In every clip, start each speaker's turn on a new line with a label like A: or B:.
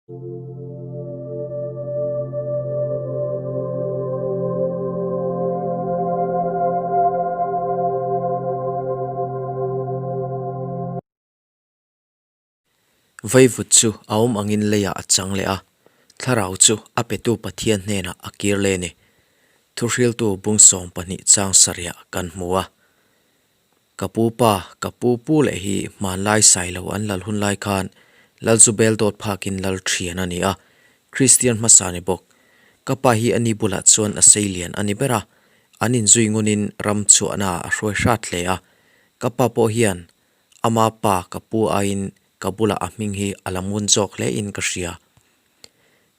A: Vaivut chu a awm angin leiah a chang leh a, thlarau chu a petu Pathian hnenah a kir leh a ni. Thuhriltu bung 12 chang sarihah kan hmu a. Ka pu pa, ka pu pu leh hi hmanlai sailo an lal hun lai khan Lal chu bel dawt phakin lal thian a ni a, Kristian hmasa ni bawk. Ka pa hi a ni bulah chuan a sei lian a ni ber a, an inzui ngunin ram chhuahna a hruai hrat hle a. Ka pa pawh hian ama pa ka pu aiin ka bulah a hming hi a la ngun zawk hle in ka hria.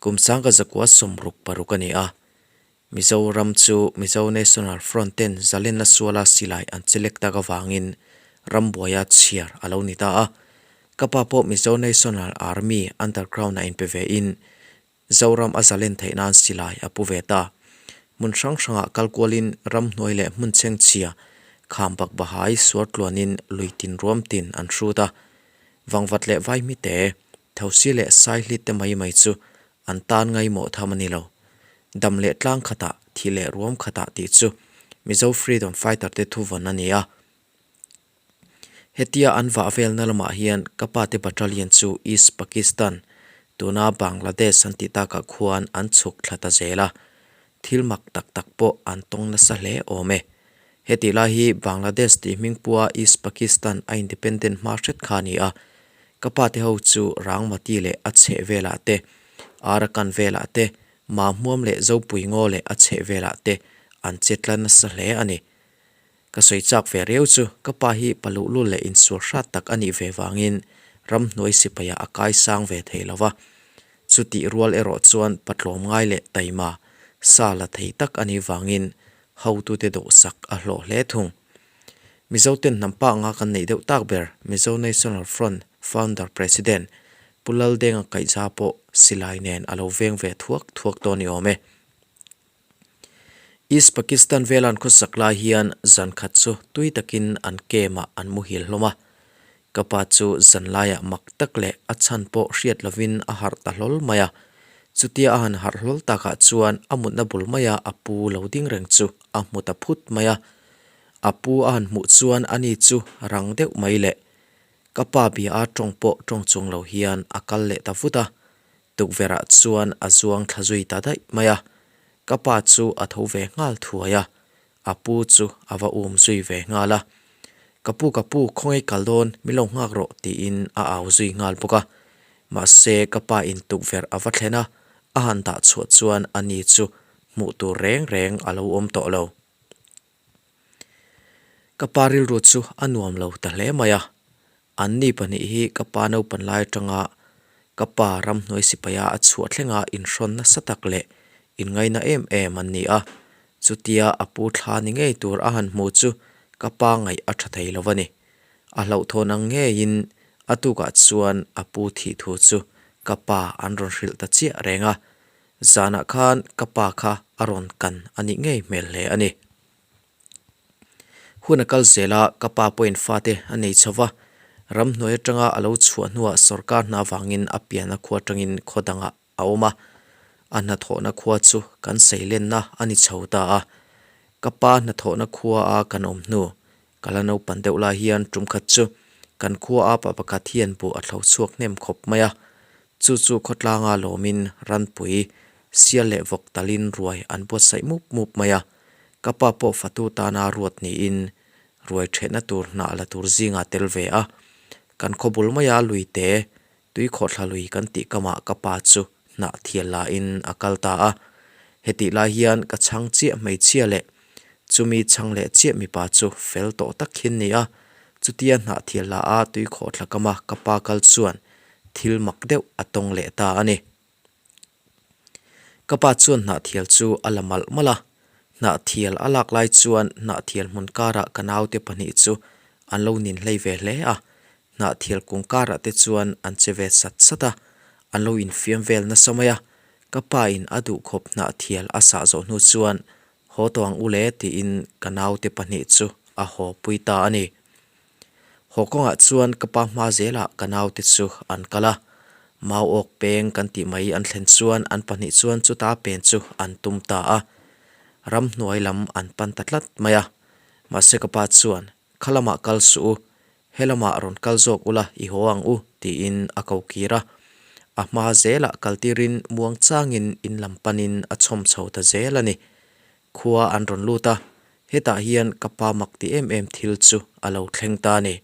A: Kum sangka zakua 66 a ni a, Mizoram chu Mizo National Front ten zalenna suala silai an chelek tak avangin rambuaia chhiar a lo ni ta a. Ka pa pawh Mizo National Army underground a inpe ve in Zoram a zalen theih nan silai a pu ve ta. Hmun hrang hrangah kal kualin ramhnuai leh hmun chhengchhia kham bak bahai suar tluanin lui tin ruam tin an hrut a. Vangvat leh vaihmite, thosi leh saihlit te mai mai chu an tan ngaimawh tham a ni lo. Dam leh tlang khatah, thi leh ruam khatah tih chu Mizo Freedom Fighter te thuvawn a ni a. Hetia an vah velna lamah hian ka pa te battalion chu East Pakistan, tuna Bangladesh an tih takah khuan an chhuk thla ta zel a. Thil mak tak tak pawh an tawng nasa hle awm e. Hetih lai hi Bangladesh tih hming pua East Pakistan a independent hma hret kha a ni a. Ka pa te ho chu Rangmati leh a chheh velah te, Arakan velah te, Mahmuam leh Zopui ngaw leh a chheh velah te an che tla nasa hle a ni. Ka sawi chak ve riau chu ka pa hi paluhlul leh insual hrat tak a nih ve vangin ramhnuai sipaiah a kai sang ve thei lo va. Chutih rual erawh chuan patlawm ngai leh taima sa la thei tak a nih vangin hotute dawhsak a hlawh hle thung. Mizoten hnam pa anga kan neih deuh tak ber Mizo National Front Founder President Pu Laldenga Kaihza pawh silai nen a lo veng ve thuak thuak tawh ni awm e. East Pakistan velan khawsak lai hian zan khat chu tui takin an camp-ah an muhil hlawm a. Ka pa chu zan laiah mak tak leh a chhan pawh hriat lovin a harh ta hlawl mai a. Chutia a han harh hlawl takah chuan a mutna bul maia a pu lo ding reng chu a hmu ta phut mai a. A pu a han hmuh chuan ani chu rang deuh mai leh ka pa bia a tawng pawh tawng chung lo hian a kal leh ta vut a. Tukverhah chuan a zuang thla zui ta daih mai a. Ka pa chu a tho ve nghal thuai a, a pu chu a va um zui ve nghal a. Ka pu ka pu khawngaih kal dawn min lo nghak rawh tiin a au zui nghal bawk a. Mahse ka pa in tukverh a va thlen a, a han dah chhuah chuan ani chu hmuh tur reng reng a lo awm tawh lo. Ka pa rilru chu a nuam lo ta hle mai a, Anni pahnih hi ka pa naupan lai atanga ka pa ramhnuai sipaia a chhuah thlenga inhrawn nasa tak leh inngaina em em an ni a. Chutia a pu thla ni ngei tur a han hmu chu ka pa ngaih a tha thei lo a ni. A hlauhthawn ang ngeiin a tukah chuan a pu thih thu chu ka pa an rawn hrilh ta chiah reng a. Zanah khan ka pa kha a rawn kan a nih ngei hmel hle a ni. Hun a kal zel a, ka pa pawhin fate a nei chho va, ramhnuai atanga a lo chhuah hnuah sorkar hna avangin a pianna khua atangin khaw dangah a awm a, a hnathawhna khua chu kan seilenna a ni chho ta a. Ka pa hnathawhna khua a kan awm hnu, ka la naupan deuh lai hian tum khat chu kan khua a pa pakhat hian buh a thlo chhuak hnem khawp mai a, chu chu khawtlanga lawmin ranpui sial leh vawk talin ruai an buatsaih mup mup mai a. Ka pa pawh fatu tana ruat niin ruai thehna tur hnah la tur zingah tel ve a. Kan khaw bul maia lui te, tui khawhthla lui kan tih kamah ka pa chu hnah thial lain a kal ta a. Hetih lai hian ka chhang chiah hmeichhia leh chumi chhang leh chiah mipa chu fel tawh tak hin ni a. Chutia hnah thial la a tui khawhthla kama ka pa kal chuan thil mak deuh a tawng leh ta a ni. Ka pa chuan hnahthial chu a la malh malh a, hnahthial a lak lai chuan hnahthial hmun karah ka naute pahnih chu an lo nin hlei ve hle a, hnahthial kung karah te chuan an che ve sat sat a, an lo infiam vel nasa mai a, ka pa in a duhkhawp hnahthial a sah zawh hnu chuan haw tawh ang u le tiin ka naute pahnih chu a haw pui ta a ni. Haw kawngah chuan ka pa hma zelah ka naute chu an kal a. Mau awk peng kan tih mai an thlen chuan an pahnih chuan chuta pen chu an tum ta a. Ramhnuai lam an pan ta tlat mai a. Mahse ka pa chuan, Kha lamah kal suh u, he lamah rawn kal zawk ula i haw ang u, tiin a ko kir a. A hma zelah kal tirin muang changin in lam panin a chhawm chho ta zel a ni. Khua an rawn lut a, hetah hian ka pa mak ti em em thil chu a lo thleng ta a ni.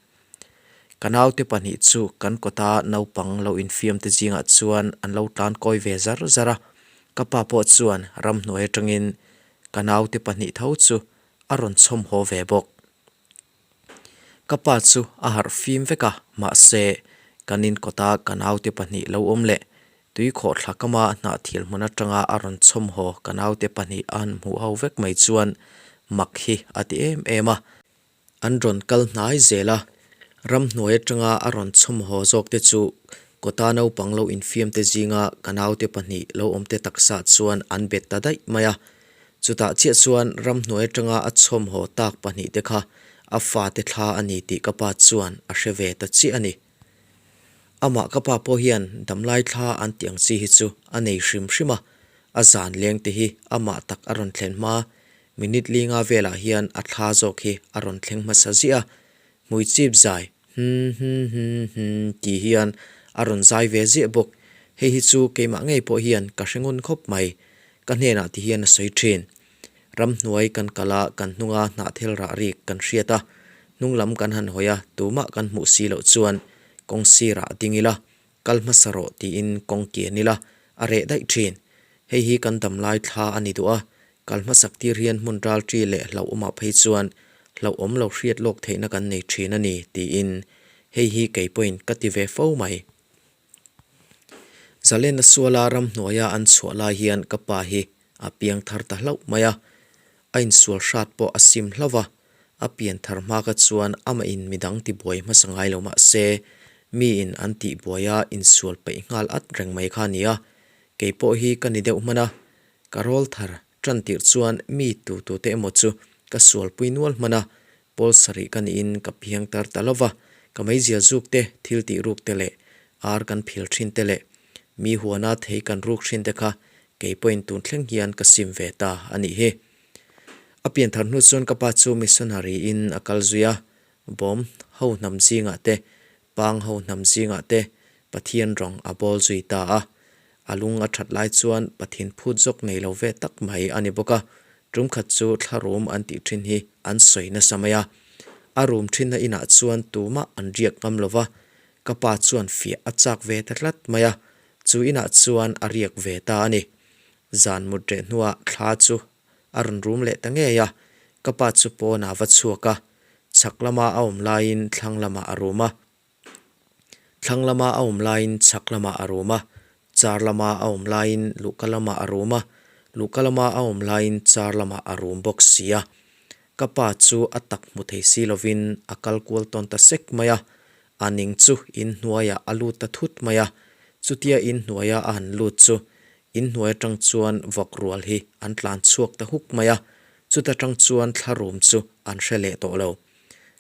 A: Ka naute pahnih chu kan kawta naupang lo infiamte zingah chuan an lo tlan kawi ve zar zar a, ka pa pawh chuan ramhnuai atangin ka naute pahnih tho chu a rawn chhawm haw ve bawk. Ka pa chu a harh fim vek a, mahse kan inkawta ka naute pahnih lo awm leh tui khawhthla kama hnahthil hmun atanga a rawn chhawm haw ka naute pahnih a han hmuh ho vek mai chuan mak hi a ti em em a. An rawn kal hnai zel a, ramhnuai atanga a rawn chhawm haw zawk te chu kawta naupang lo infiam te zinga ka naute pahnih lo awm te taksa chuan an bet ta daih mai a. Chutah chiah chuan ramhnuai atanga a chhawm haw tak pahnih te kha a fate thla a ni tih ka pa chuan a hre ve ta chiah a ni. Amah ka pa pawh hian damlai thla an tih ang chi hi chu a nei hrim hrim a, a zan leng te hi amah tak a rawn thlen hma Minute linga velah hian a thla zawk hi a rawn thleng hmasa ziah a, hmui chip zai hum hum hum hum tih hian a rawn zai ve ziah bawk. Hei hi chu keimah ngei pawh hian ka hre ngun khawp mai. Ka hnenah ti hian a sawi thin. Ramhnuai kan kal a, kan hnunga hnahthel rah rik kan hriat a, hnung lam kan han hawi a, tumah kan hmuh si loh chuan kawng sirah a ding ila, Kal hmasa rawh tiin kawng kian ila a reh daih thin. Hei hi kan dam lai thla a ni duh a, kal hmasak tir hian hmun ralṭi leh hlauhawmah phei chuan hlauhawm lo hriat lawk theihna kan nei thin a ni tiin hei hi kei pawhin ka ti ve fo mai. Zalena suala ramhnuaia an chhuah lai hian ka pa hi a piang thar ta hlauh mai a, a insual hrat pawh a sim hlauh va, a pian thar hma kha chuan amah in midang tibuai hmasa ngai lo mah se, mi in an tihbuai a insual peih nghal at reng mai kha a ni a, kei pawh hi ka ni deuh hman a, ka rawl thar tan tirh chuan mi tu tu te emaw chu ka sualpui nual hman a, pawl sarih ka niin ka piang tar ta lo va, ka meizia zuk te, thil tih ruk te leh ar kan phil thin te leh mi huana thei kan ruk thin te kha Kei pawhin tun thleng hian ka sim ve ta a nih hi. A pian thar hnu chuan ka pa chu missionary in a kal zui a, bawm ho hnam zingah te, pang ho hnam zingah te Pathian rawng a bawl zui ta a. A lung a that lai chuan Pathin phut zawk nei lo ve tak mai a ni bawk a, tum khat chu thla rum an tih thin hi an sawi nasa mai a. A rum thinna inah chuan tumah an riak ngam lo va, ka pa chuan fiah a chak ve ta tlat mai a, Chu inah chuan a riak ve ta a ni. Zan mut reh hnuah thla chu a rawn rum leh ta ngei a, ka pa chu pawnah a va chhuak a, chhak lama a awm laiin thlang lamah a rum a. Thlang lama a awm laiin chhak lamah a rum a, char lama a awm laiin luhka lamah a rum a, luhka lama a awm laiin char lamah a rum bawk si a. Ka pa chu a tak hmu thei si lovin a kal kual tawn ta sek mai a, A ning chu inhnuaiah a lut ta thut mai a, chutia inhnuaia a han lut chu inhnuai atang chuan vawk rual hi an tlan chhuak ta huk mai a, chuta tang chuan thla rum chu an hre leh tawh lo.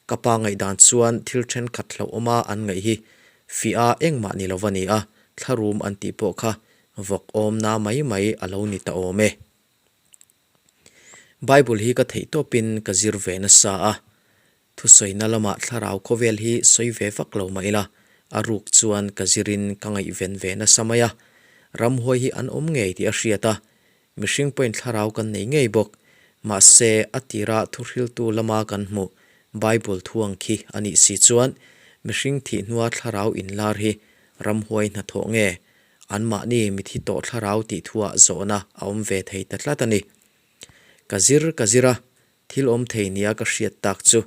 A: Ka pa ngaihdan chuan thil thenkhat hlauhawma an ngaih hi fiah a engmah ni lova ni a, thla rum an tih pawh kha vawk awmna mai mai a lo ni ta awm e. Bible hi ka theih tawpin ka zir ve nasa a, Thusawina lamah thlarau khawvel hi sawi ve vak lo mah ila, a ruk chuan ka zirin ka ngaihven ve nasa mai a. Ramhuai hi an awm ngei tih a hriat a, mihring pawhin thlarau kan nei ngei bawk. Mahse, a tira thuhriltu lama kan hmuh Bible thu ang khi a nih si chuan, mihring thih hnua thlarau inlar hi ramhuai hnathawh nge? Anmahni mithi tawh thlarau tih thuah zawhna a awm ve thei ta tlat a ni. Ka zir ka zir a, Thil awm thei nia ka hriat tak chu,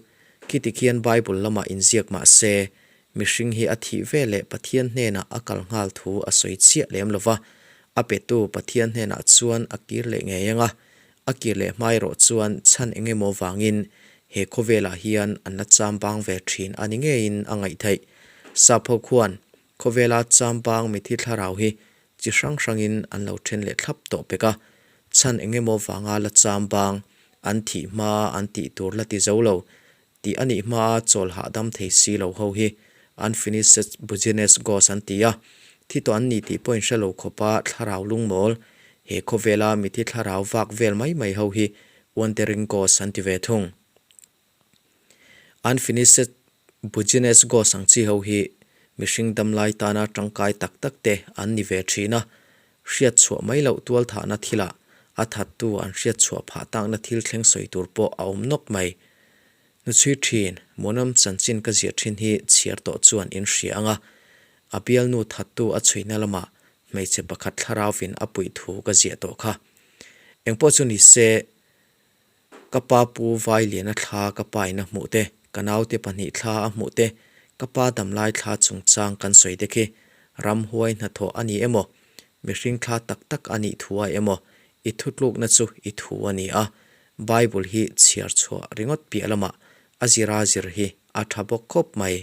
A: khiti khian Bible lamah inziak mah se, mihring hi a thih ve leh Pathian hnenah a kal nghal thu a sawi chiah lem lo va, a petu Pathian hnenah chuan a kir leh ngei ang a, a kir leh hma erawh chuan chhan eng emaw vangin he khawvelah hian an la chambang ve thin a ni ngeiin a ngaih theih. Sapho khuan Khawvela chambang mithi thlarau hi chi hrang hrangin an lo then leh thlap tawh pek a, chhan eng emaw vanga la chambang, an thih hma an tih tur la ti zo lo, tih a nih hmaa chawl hahdam thei si lo ho hi unfinished business ghost an ti a. Thi tawh an ni tih pawh in hre lo khawpa thlarau lungmawl, he khawvela mithi thlarau vak vel mai mai ho hi wandering ghost an ti ve thung. Unfinished business ghost ang chi ho hi mihring damlai tana tangkai tak tak te an ni ve thin a, hriat chhuah mai loh tualthahna thilah a thattu an hriat chhuah phah takna thil thleng sawi tur pawh a awm nawk mai. Hnuchhui thin, Muanawm chanchin ka ziah thin hi chhiar tawh chuan in hria ang a, a bialnu thattu a chhuina lamah hmeichhe pakhat thlarauvin a puih thu ka ziah tawh kha. Engpawh chu ni se, Ka pa pu Vailiana thla ka pa in a hmuh te, ka naute pahnih thla a hmuh te, ka pa damlai thla chungchang kan sawi te khi ramhuai hnathawh a ni emaw, mihring thla tak tak a nih thu a emaw, i thutlukna chu i thu a ni a, Bible hi chhiar chhuah ringawt piah lamah a zira zir hi a tha bawk khawp mai.